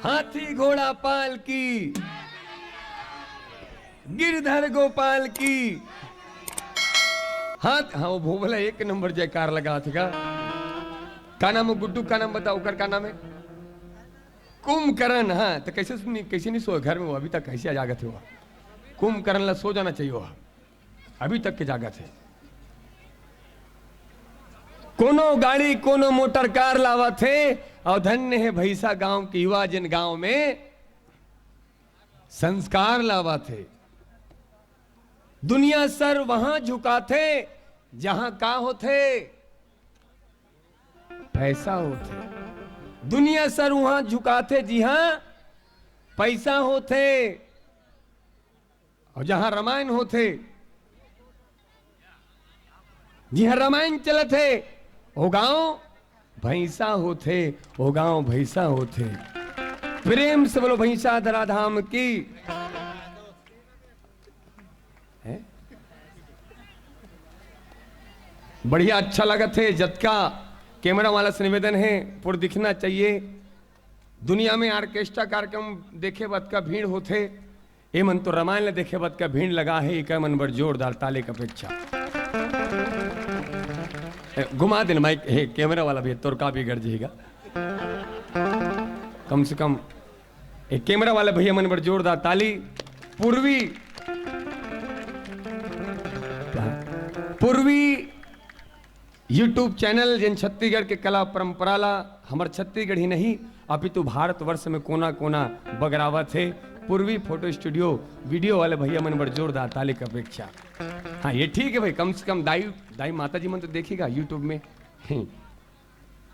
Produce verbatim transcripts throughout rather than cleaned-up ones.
हाथी घोड़ा पाल की, गिरधर गोपाल की। हाथ, हाँ, वो भोभला एक नंबर जयकार लगाथे गा। का नाम हे गुड्डू, का नाम बताओ, ओकर का नाम हे? कुंभकर्ण। हाँ, त कइसे सुनी, कइसे नहीं सोए घर में वो, अभी तक कइसे जागथे वो? कुंभकर्ण ला सो जाना चाहिए वो, अभी तक के जागथे। कोनो गाड़ी, कोनो मोटर कार लावथे, अउ धन्य हे भैंसा गांव के युवा, जेन गांव में संस्कार लावथे। दुनिया सर वहां झुकाथे, जहां का होथे? पैसा होथे। दुनिया सर वहां झुकाथे, जिहां पैसा होथे अउ जहां रामायण होथे, जिहां रामायण चलत हे, ओ गांव भैंसा होथे, ओ गांव भैंसा होथे। प्रेम से बोलो भैंसा धरा धाम की। हैं? बढ़िया, अच्छा लगत हे। जतका कैमरा वाला से निवेदन हे, पूरा दिखना चाहिए। दुनिया में ऑर्केस्ट्रा कार्यक्रम देखे बतका भीड़ होथे, ए मन तो रामायण ला देखे बतका भीड़ लगा हे। इकर मन बर जोरदार ताली के अपेक्षा। ए, घुमा देन माइक, हे कैमरा वाला भी, तोर का बिगड़ जाएगा। कम से कम एक कैमरा वाले भैया मन बर जोरदार ताली। पूर्वी, पूर्वी YouTube चैनल, जेन छत्तीसगढ़ के कला परंपरा ला हमर छत्तीसगढ़ ही नहीं, अपितु भारतवर्ष में कोना कोना बगरावत हे। पूर्वी फोटो स्टूडियो वीडियो वाले भैया मन बर जोरदार ताली के अपेक्षा। हाँ, ये ठीक है भाई, कम से कम दाई, दाई माता जी मन तो देखेगा YouTube में।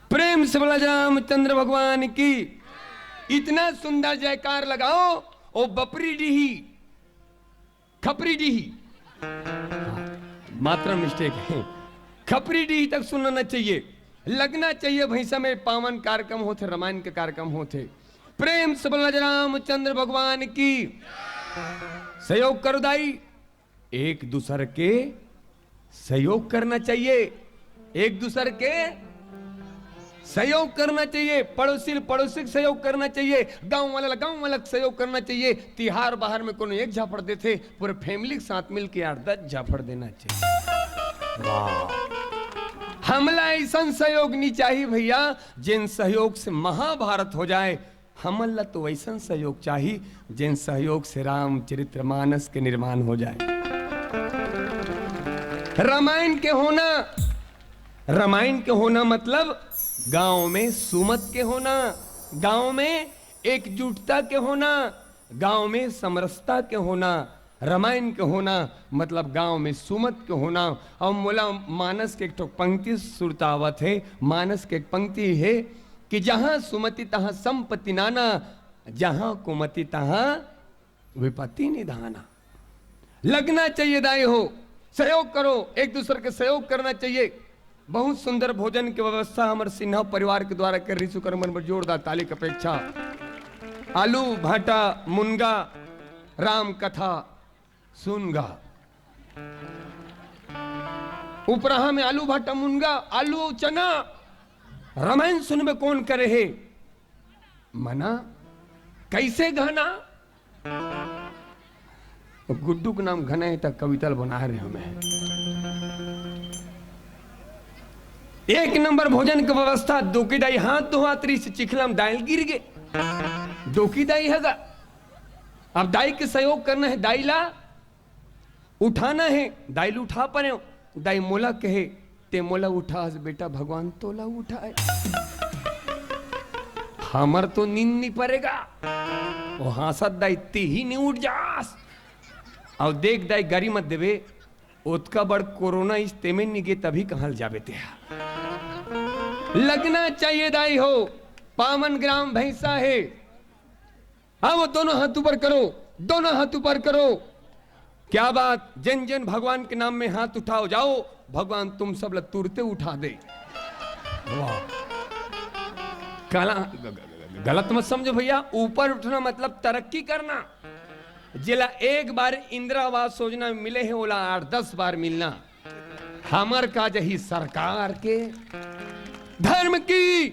प्रेम से बोला रामचंद्र भगवान की। इतना सुंदर जयकार लगाओ, ओ बपरी डीही, खपरी डीही, मात्रा मिस्टेक है, खपरी डीही तक सुनना चाहिए, लगना चाहिए। भैंसा में पावन कार्यक्रम होथे, रामायण के कार्यक्रम होथे। प्रेम से बोला रामचंद्र भगवान की। सहयोग करो दाई, एक दूसर के सहयोग करना चाहिए, एक दूसर के सहयोग करना चाहिए, पड़ोसी पड़ोसी के सहयोग करना चाहिए, गांव वाला ला गांव वाला के सहयोग करना चाहिए। तिहार बाहर में कोनो एक झापड़ देथे, पूरे फैमिली के साथ मिलके आठ दस झापड़ देना चाहिए। वाह, हमला ऐसन सहयोग नहीं चाहिए भैया, जेन सहयोग से महाभारत हो जाए। हमन ला तो वैसन सहयोग चाही, जेन सहयोग से रामचरितमानस के निर्माण हो जाए। रामायण के होना, रामायण के होना मतलब गांव में सुमत के होना, गांव में एकजुटता के होना, गांव में समरसता के होना। रामायण के होना मतलब गांव में सुमत के होना। अउ मोला मानस के एक ठो पंक्ति सुरतावत हे, मानस के एक पंक्ति हे कि जहां सुमति तहां संपत्ति नाना, जहां कुमति तहां विपत्ति निधाना। लगना चाहिए दाई हो, सहयोग करो, एक दूसर के सहयोग करना चाहिए। बहुत सुंदर भोजन के व्यवस्था हमर सिन्हा परिवार के द्वारा कर रही, सुकर मन बर जोरदार ताली के अपेक्षा। आलू भाटा मुनगा, राम कथा सुनगा। उपराहा में आलू भाटा मुनगा, आलू अउ चना। रामायण सुनबे कोन करे हे मना? कैसे घना? गुड्डू के नाम घना हे त कविता ल बना रहे हमें। एक नंबर भोजन के व्यवस्था। दोकी दाई हाथ धोआत रही से चिखला में दाई ल गिर गे। दोकी दाई हगा, अब दाई के सहयोग करना हे, दाई ला उठाना हे, दाई ल उठा परेव। दाई मोला कहे, "ते मोला उठास बेटा, भगवान तोला उठाए।" हमर तो नींद नहीं परेगा। ओ हाँसत दाई, "ते ही नहीं उठ जास।" अउ देख दाई, गारी मत देवे, ओतका बड़ कोरोना इस तेमे निगे तभी कहाँ ल जाबे तेहा। लगना चाहिए दाई हो, पावन ग्राम भैंसा हे। हाँ, वो दोनों हाथ ऊपर करो, दोनों हाथ ऊपर करो। क्या बात, जिन जिन भगवान के नाम में हाथ उठाओ जाओ, भगवान तुम सब ला तुरते उठा दे। वाह। कला, ग-, ग-, ग-, गलत मत समझो भैया, ऊपर उठना मतलब तरक्की करना। जेला एक बार इंदिरा आवास योजना मिले हे, ओला आठ दस बार मिलना। हमर का जही सरकार के, धर्म की।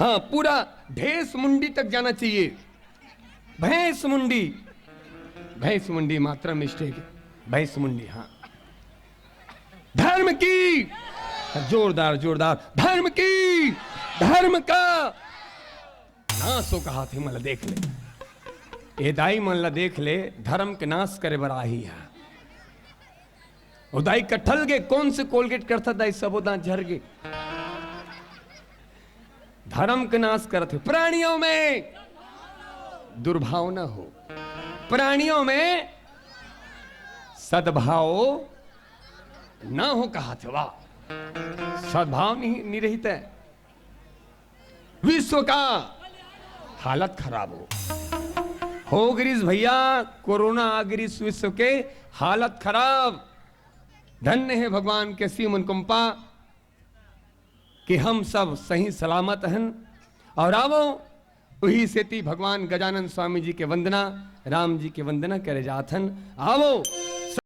हाँ, पूरा ढेस मुंडी तक जाना चाहिए। भैंस मुंडी, भैंस मुंडी मात्रा मिस्टेक है। भैंस मुंडी, हाँ। धर्म की, जोरदार, जोरदार, धर्म की, धर्म का नाश हो कहाथे। मन ला देख ले, ए दाई, मन ला देख ले, धर्म के नाश करे बर आही है। ओ दाई कटहल के कौन से कोलगेट करथा दाई, सबो दांत झर गे। धर्म के नाश करथे। प्राणियों में दुर्भाव न हो, प्राणियों में सद्भाव न हो कहाथे। वाह, सद्भाव नहीं, नहीं रहित है। विश्व का हालत खराब हो, हो गिरिस भैया, कोरोना आ गिरिस, विश्व के हालत खराब। धन्य है भगवान के सीम अनुकंपा कि हम सब सही सलामत हन। और आवो, उही सेती भगवान गजानन स्वामी जी के वंदना, राम जी के वंदना करे जात हन। आवो,